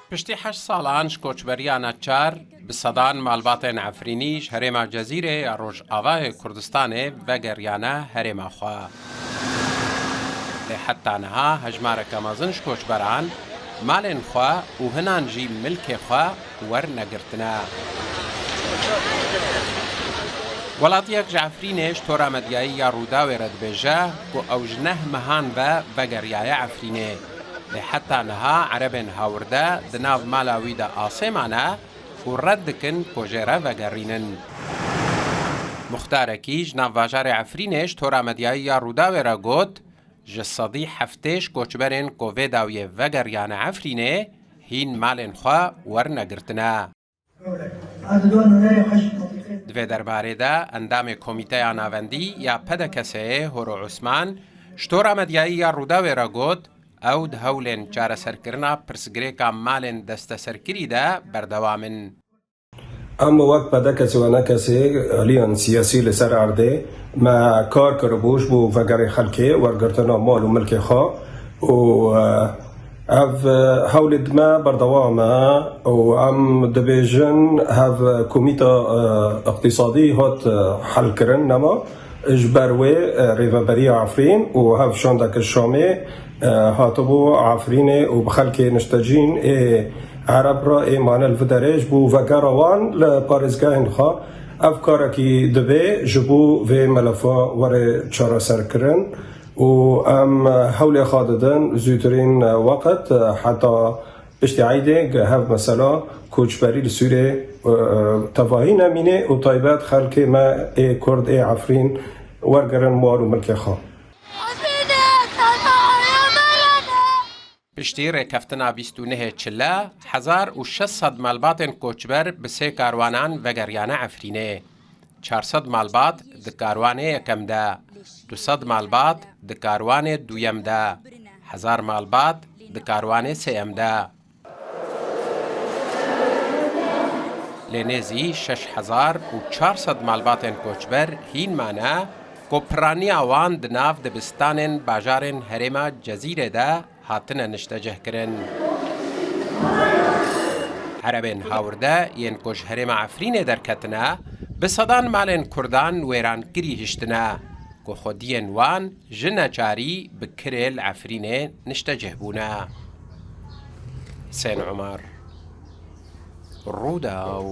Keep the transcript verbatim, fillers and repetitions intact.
Piştî heşt salan ji koçberiya neçar, bi sedan malbatên Efrînî ji herêma Cezîrê ya Rojavayê Kurdistanê vegeriyane herêma xwe. Lê heta niha hejmareke mezin ji koçberan malên xwe û hinan jî milkê xwe wernegirtine. Welatiyek ji Efrînê ji tora medyayî ya Rûdawê re dibêje ku ew ji neh mehan ve vegeriyaye Efrînê. Lê heta niha erebên hawirde di nav mala wî de asê mane û red dikin ku jê re vegerînin. Muxtarekî ji nav bajarê Efrînê ji tora medyayî ya Rûdawê re got, ji sedî heftê ji koçberên ku vê dawiyê vegeriyane Efrînê, hîn malên xwe wernegirtine. Di vê derbarê de endamê Komîteya Navendî ya P D K S'ê Horo Osman ji tora medyayî ya Rûdawê re got, ew di hewlên çareserkirina pirsgirêka malên desteserkirî de berdewam in. Em wek P D K S û N K S aliyan siyasî li ser erdê me kar kiribû ji bo vegerê xelkê, wergirtina mal û milkê xwe û, e, ev, e, hewlê di me berdewam e û em dibêjin hev komîta, e, iqtîsadî hat, e, helkirin nema. Ji ber wê, e, Rêveberiya Efrîn û hev şandeke Şamê, e, hatibû Efrînê û bi xelkê niştecîn ê Ereb re ê mane li vê derê ji bo vegera wan li parêzgehên xwe. Ev karekî divê ji bo vê melefa were çareserkirin û em hewlê xwe didin zûtirîn weqt, e, heta Piştî eydê hev mesela koçberî li Sûriyê, e, tevahî nemîne û taybet xelkê me ê Kurd ê Efrîn wergerin mal û milkê xwe. Piştî rêkeftina bîst û nehê Çile, hezar û şeş sed malbatên koçber bi sê karwanan vegeriyane Efrînê. Çar sed malbat di karwanê yekem de, du sed malbat di karwanê duyem de, hezar malbat di karwanê sêyem de. Lê nêzî şeş hezar û çar sed malbatên koçber hîn mane ku piraniya wan di nav dibistanên bajarên herêma Cezîrê de hatine niştecihkirin. Erebên hawirde yên ku ji herêma Efrînê derketine, bi sedan malên Kurdan wêrankirî hiştine, ku xwediyên wan ji neçarî bi kirê li Efrînê niştecih bûne. Husên Umar, Rûdaw.